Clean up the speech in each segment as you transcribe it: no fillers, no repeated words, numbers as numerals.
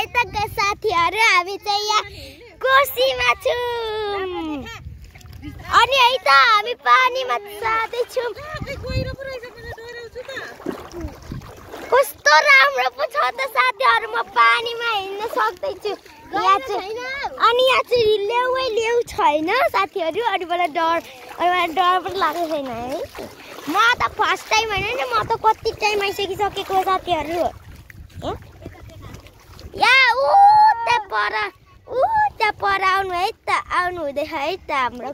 है त साथीहरु हामी चाहिँ यहाँ कोसीमा छौं अनि है त हामी पानीमा जाँदै छौं कस्तो राम्रो पो छ त साथीहरु म पानीमा हिँड्न सक्दै छु यहाँ चाहिँ अनि यहाँ चाहिँ लेउ छैन साथीहरु अनि मलाई डर पनि लागेको छैन है म त फर्स्ट टाइम हैन नि म त कति टाइम आइसकिसकेको साथीहरु या त्यहाँ पर आउनु है त आउनु हुँदैछ है त हाम्रो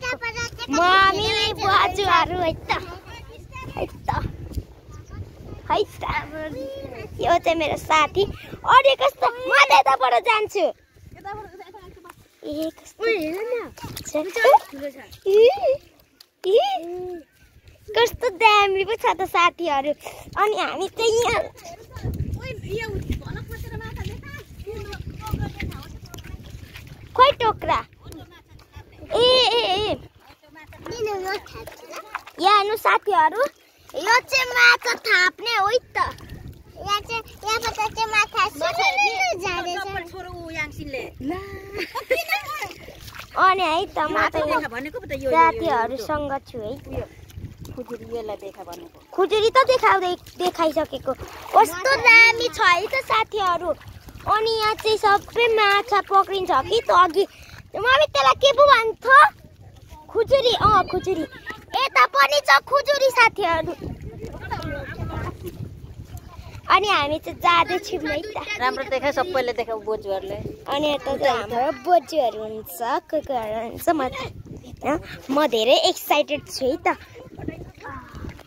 मम्मी बाजुहरु है त यो चाहिँ मेरो साथी अरे कस्तो म त्यताबाट जान्छु ए कस्तो दामी पो छ त साथीहरु अनि हामी चाहिँ यहाँ खोइ टोक्रा ए यहाँ हेर्नु साथीहरु यो चाहिँ माछा थाप्ने हो त यहाँबाट चाहिँ माछा अनि है त म साथीहरुसँग छु है खुजुरी त देखाइसकेको कस्तो दामी छ है त साथीहरु अनि यहाँ चाहिँ सबै माछा पक्रिन्छ कि त अघि मम्मी त्यसलाई के पो भन्छ खुजुरी खुजुरी यता पनि छ खुजुरी साथीहरु अनि हामी चाहिँ जाँदै छौं है त राम्रो देखा सबैले देखा बोजुहरुले अनि यता चाहिँ हाम्रो बोजुहरु हुन्छ कोकोहरु हुन्छ म धेरै एक्साइटेड छु है त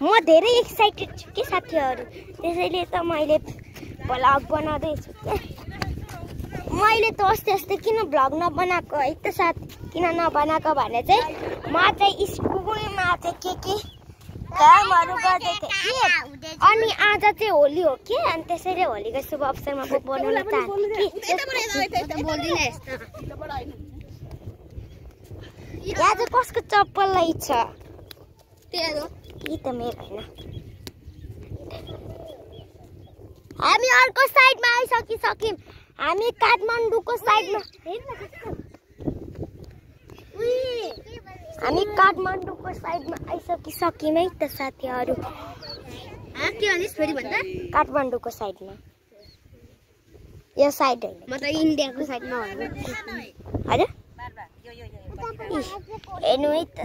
म धेरै एक्साइटेड छु के साथीहरु त्यसैले त मैले भ्लग बनाउँदै छु के मैले त अस्ति किन भ्लग नबनाएको है त साथी किन नबनाएको भने चाहिँ म चाहिँ स्कुलमा चाहिँ के कामहरु गर्दै थिएँ अनि आज चाहिँ होली हो के अनि त्यसैले होलीको शुभ अवसरमा म बनाउन चाहन्छु यहाँ चाहिँ कसको चप्पल लै छ यी त मेरो हैन हामी अर्को साइडमा आइसकिसक्यौं हामी काठमाडौँको साइडमा हामी काठमाडौँको साइडमा आइसकिसक्यौं है त साथीहरु के भनिस् फेरि भन्दा काठमाडौँको साइडमा यो साइड हैन म त इन्डियाको साइडमा हो हैन हेर्नु है त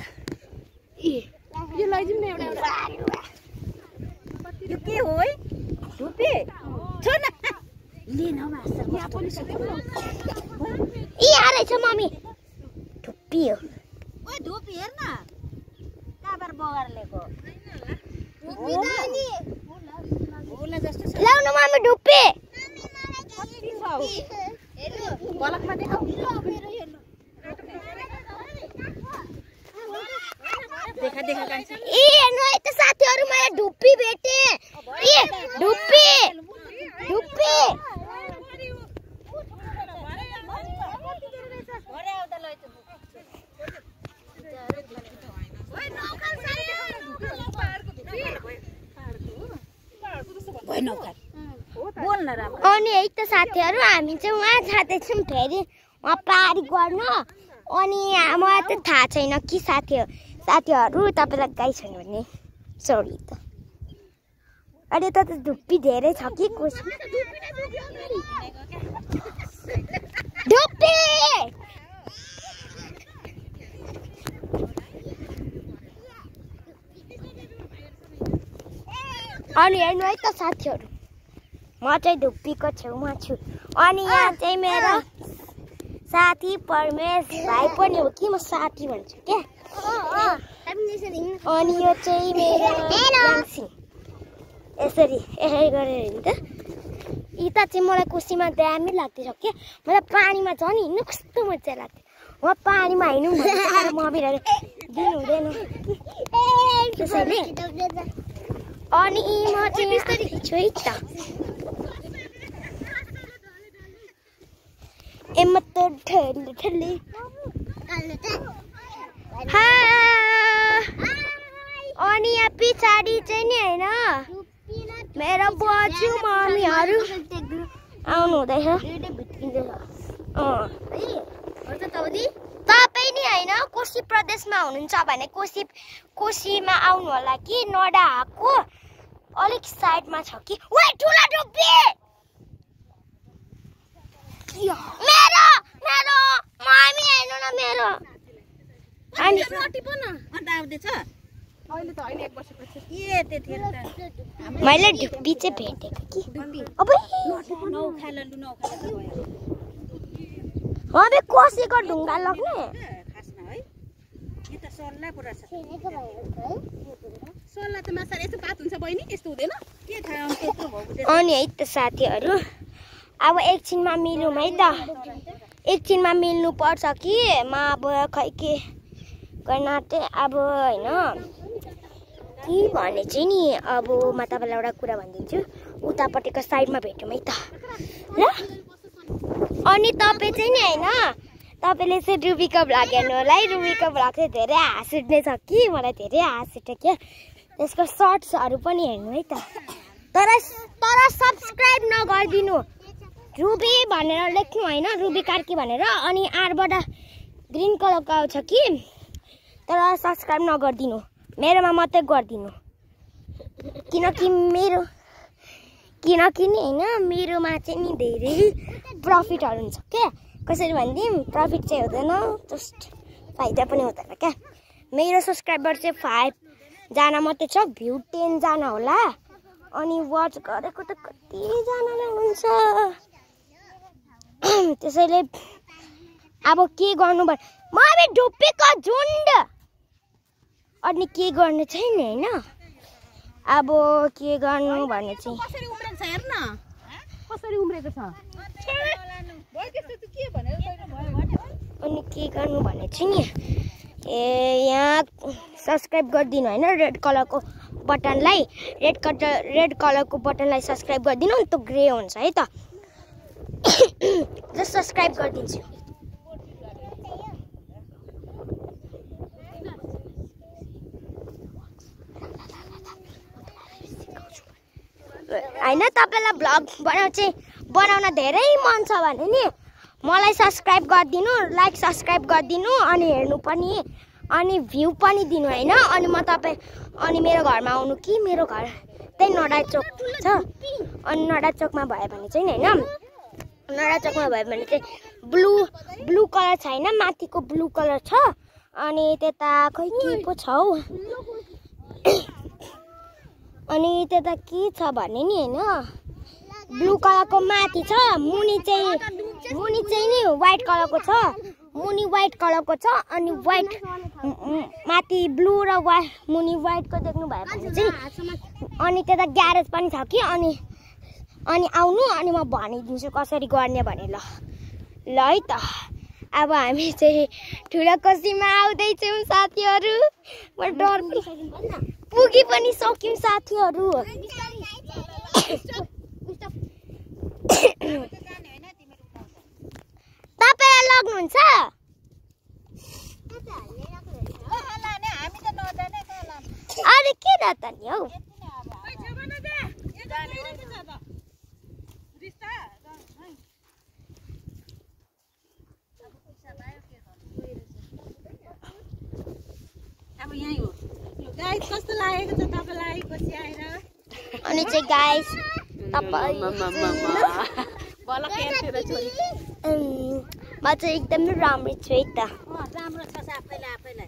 यो लैजाउँ न एउटा यो के हो है धुपे छोड न लिन मास्टर यहाँ पनि आरै छ मम्मी धुप्पी हो ओइ धुप हेर न काबर बगार ल्याएको धुप्पी नानी होला जस्तो छ ल्याउ न मम्मी धुप्पी हेर्नु बलकमा देखाउ मेरो हेर्नु देखा कान्छ ए हेर्नु है त साथीहरु मैले धुप्पी भेटे ए धुप्पी अनि है त साथीहरु हामी चाहिँ वहाँ जाँदैछौँ फेरि वहाँ पारी गर्न अनि मलाई त थाहा छैन कि साथीहरु तपाईलाई गाई छैन भने सरी त अरे त धुप्पी धेरै छ कि कोसी धुप्पी अनि हेर्नु है त साथीहरु म चाहिँ धुप्पीको छेउमा छु अनि यहाँ चाहिँ मेरो साथी परमेश भाइ पनि हो कि म साथी भन्छु के अनि यो चाहिँ मेरो यसरी गरेर हिँड्नु त यता चाहिँ मलाई कोसीमा दामी लाग्दैछ के मलाई पानीमा झन् हिँड्नु कस्तो मजा लाग्थ्यो वहाँ पानीमा हिँड्नु भनेर मम्मीले दिनु हुँदैन त्यसैले अनि म चाहिँ यस्तरी छु है त म त ठल्ली अनि यहाँ पछाडि चाहिँ नि हैन मेरो बजु मम्मीहरु आउनु हुँदैछ तपाईँ नि होइन कोशी प्रदेशमा हुनुहुन्छ भने कोशीमा आउनु होला कि नडाको अलिक साइडमा छ कि ओइ ठुला डुब्बी मेरो मेरो मामी हेर्नु न मेरो अनि रोटी पो न अन्त आउँदैछ अहिले त होइन 1 वर्षपछि के त्यतिखेर त मैले डुब्बी चाहिँ भेटेको कि अब नौ खाला भयो अबे कोसीको ढुङ्गा लग्ने खासमा है यो त सल्ला पुरा छ सल्ला त माछा यसो पात हुन्छ बहिनी यस्तो हुँदैन के थाहा त्यस्तो भयो अनि है त साथीहरू अब एकछिनमा मिलौँ है त एकछिनमा मिल्नु पर्छ कि म अब खै के गर्न अब होइन के भने चाहिँ नि अब म तपाईँलाई एउटा कुरा भनिदिन्छु उतापट्टिको साइडमा भेटौँ है त ल अनि तपाईँ चाहिँ नि होइन तपाईँले चाहिँ रुबीको भ्लग हेर्नु होला है रुबीको भ्लग चाहिँ धेरै हाँस उठ्ने छ कि मलाई धेरै हाँस उठ्यो क्या त्यसको सर्ट्सहरू पनि हेर्नु है त तर सब्सक्राइब नगरिदिनु रुबी भनेर लेख्नु होइन रुबी कार्की भनेर अनि आरबाट ग्रिन कलरको आउँछ कि तर सब्सक्राइब नगरिदिनु मेरोमा मात्रै गरिदिनु किनकि नि होइन मेरोमा चाहिँ नि धेरै प्रफिटहरू हुन्छ क्या कसरी भनिदिउँ प्रफिट चाहिँ हुँदैन जस्ट फाइदा पनि हुँदैन क्या मेरो सब्सक्राइबर चाहिँ 5 जना मात्रै छ भ्यू 10 जना होला अनि वाच गरेको त कतिजनाले हुन्छ त्यसैले अब के गर्नु भने म अब ढुप्पीको झुन्ड अनि के गर्नु छैन होइन अब के गर्नु भने चाहिँ कसरी उम्रेको छ हेर न कसरी उम्रेको छ अनि के गर्नु भने चाहिँ नि यहाँ सब्सक्राइब गरिदिनु होइन रेड कलरको बटनलाई रेड कलरको बटनलाई सब्सक्राइब गरिदिनु अनि त्यो ग्रे हुन्छ है त जस्ट सब्सक्राइब गरिदिन्छु होइन तपाईँलाई भ्लग बनाउन धेरै मन छ भने नि मलाई सब्सक्राइब गरिदिनु लाइक सब्सक्राइब गरिदिनु अनि हेर्नु पनि अनि भ्यू पनि दिनु होइन अनि म तपाईँ अनि मेरो घरमा आउनु कि मेरो घर त्यही नडा चोक छ अनि नडा चोकमा भयो भने चाहिँ होइन नडा चोकमा भयो भने चाहिँ ब्लू कलर छ होइन माथिको ब्लू कलर छ अनि त्यता खै के पो छ हौ अनि त्यता के छ भने नि होइन ब्लू कलरको माथि छ मुनि चाहिँ नि व्हाइट कलरको छ मुनि व्हाइट कलरको छ अनि व्हाइट माथि ब्लू र मुनि व्हाइटको देख्नु भयो भने चाहिँ अनि त्यता ग्यारेज पनि छ कि अनि आउनु अनि म भनिदिन्छु कसरी गर्ने भने ल है त अब हामी चाहिँ ठुलो कोसीमा आउँदैछौँ साथीहरू म डर पुगी पनि सक्यौँ साथीहरू तपाईलाई लग्नुहुन्छ अरे के दाता नि हौ अब यही हो गाइस कस्तो लागेको छ तपाईलाई कोसी आएर अनि चाहिँ गाइस तपाई म चाहिँ एकदमै राम्रो छु है त राम्रो छ आफैलाई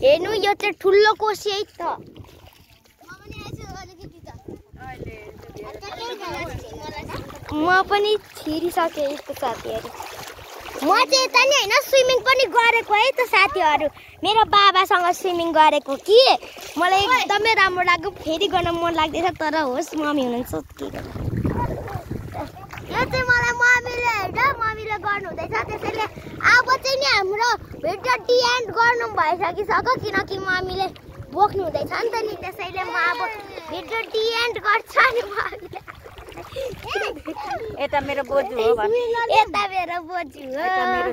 हेर्नु यो चाहिँ ठुलो कोसी है त म पनि छिरिसकेँ यस्तो साथीहरू म चाहिँ यता नि होइन स्विमिङ पनि गरेको है त साथीहरू मेरो बाबासँग स्विमिङ गरेको कि मलाई एकदमै राम्रो लाग्यो फेरि गर्न मन लाग्दैछ तर होस् मम्मी हुनुहुन्छ के गर्नु यो चाहिँ मलाई मम्मीले गर्नु हुँदैछ त्यसैले अब चाहिँ नि हाम्रो भिडियो एन्ड गर्नु भइसकिसक्यो किनकि मम्मीले बोक्नु हुँदैछ नि त नि त्यसैले म अब भिडियो एन्ड गर्छ नि मम्मीले यता मेरो बोजू हो यता मेरो बोजू हो यता मेरो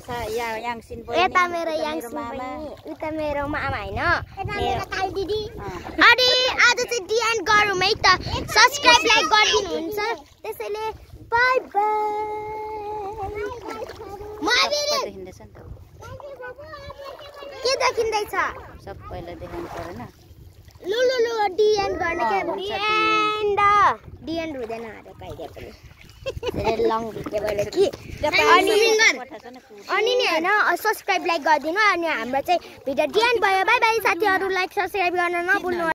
याङसिन बहिनी यता मेरो याङसिन बहिनी उता मेरो मामा हैन मेरो दिदी अनि आज चाहिँ एन्ड गरौँ है त सब्स्क्राइब लाइक गरिदिनु हुन्छ त्यसैले बाइ बाइ देखिँदैछ नि त के देखिँदैछ सबैलाई देखाउनु परेन लु लु लु डिएन्ड गर्ने के डिएन्ड हुँदैन अरे कहिले पनि धेरै लङ भिडियो भयो कि अनि नि हैन सब्स्क्राइब लाइक गरिदिनु अनि हाम्रो चाहिँ भिडियो डिएन्ड भयो बाइ बाइ साथीहरु लाइक सब्स्क्राइब गर्न नभुल्नु